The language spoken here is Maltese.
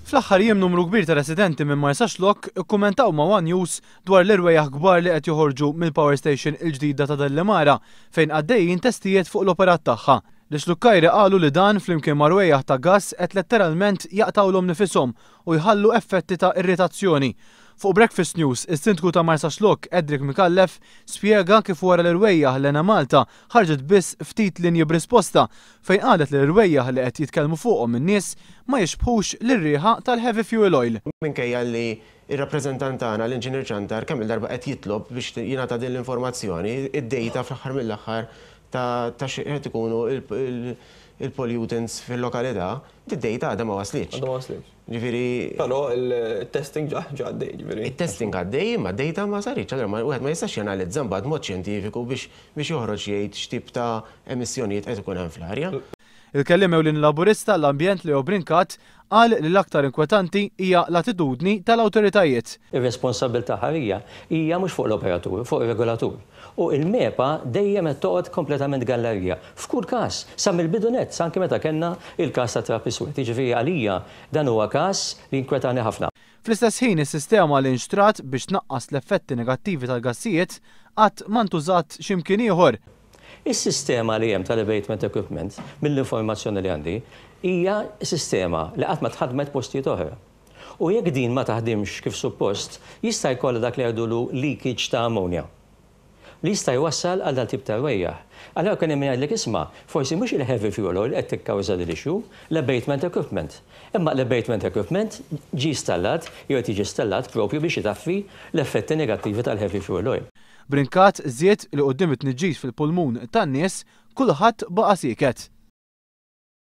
Fl-aħħar jiem numru kbir ta' residenti minn Marsaxlokk ikkummentaw ma' one News dwar l-irwejjaħ kbar li qed joħorġu mill-power station il-ġdida ta' Dellimara fejn għaddejjin testijiet fuq l-operat tagħha. L-Ixlukkajri qalu li dan flimkien ma' rwejjaħ ta' gass qed letteralment jaqtgħulhom nifishom u jħallu effetti ta' irritazzjoni. Fuq Breakfast News, is-Sindku ta' Marsaxlokk, Edric Micallef, spjega kif wara l-irwejjaħ l-Enemalta ħarġet biss ftit linji b'risposta fejn qalet li l-irwejjaħ li qed jitkellmu fuqhom in-nies ma jixbħux lir-riħa tal-heavy fuel oil. Minkejja li r-rappreżentant tagħna, l-Inġinier Ciantar, kemm-il darba qed jitlob biex jingħata din l-informazzjoni, id-data fl-aħħar mill-aħħar ta' x'qed ikunu il-pollutants fil-lokalità, d-data għadha ma waslitx. Għadha ma waslitx. Ġifieri. Però il-testing ġa għaddej, ġifieri. It-testing għaddej imma d-data ma saritx, allura wieħed ma jistax janalizza mbagħad mod xjentifiku biex biex joħroġ jgħid x'tip ta' emissjonijiet qed ikun hemm fl-arja. Il-Kelliem Ewlieni Laburista għall-Ambjent Leo Brincat qal li l-aktar inkwetanti hija l-attitudni tal-awtoritajiet. Ir-responsabbiltà ħarija hija mhux fuq l-operatur, fuq ir-regolatur. U il-MEPA dejjem qed toqgħod kompletament gallarija. F'kull każ, sa mill-bidu nett, sa anki meta kellna il-każ tat-trab iswed. Jiġifieri għalija dan huwa każ li jinkwetani ħafna. Fl-istess ħin is-sistema li nxtrat biex tnaqqas l-effetti negattivi tal-gassijiet qatt ma ntużat xi mkien ieħor. Is-sistema li hemm tal-abatement equipment, mill-informazzjoni li għandi, hija sistema li qatt ma tħaddmet postijiet oħra. U jekk din ma taħdimx kif suppost, jista' jkollha dak li jgħidulu leakage ta' ammonia. Li jista' jwassal għal dal-tip ta' rwejjaħ. Allura kien hemm min jgħidlek isma', forsi mhux il-heavy fuel oil qed tikkawża din l-issue, l-abatement equipment. Imma l-abatement equipment ġie installat jew qed jiġi installat propju biex itaffi l-effetti negattivi tal-heavy fuel oil. Brincat żied li quddiem it-tniġġis fil-pulmun tan-nies, kulħadd baqa' sieket.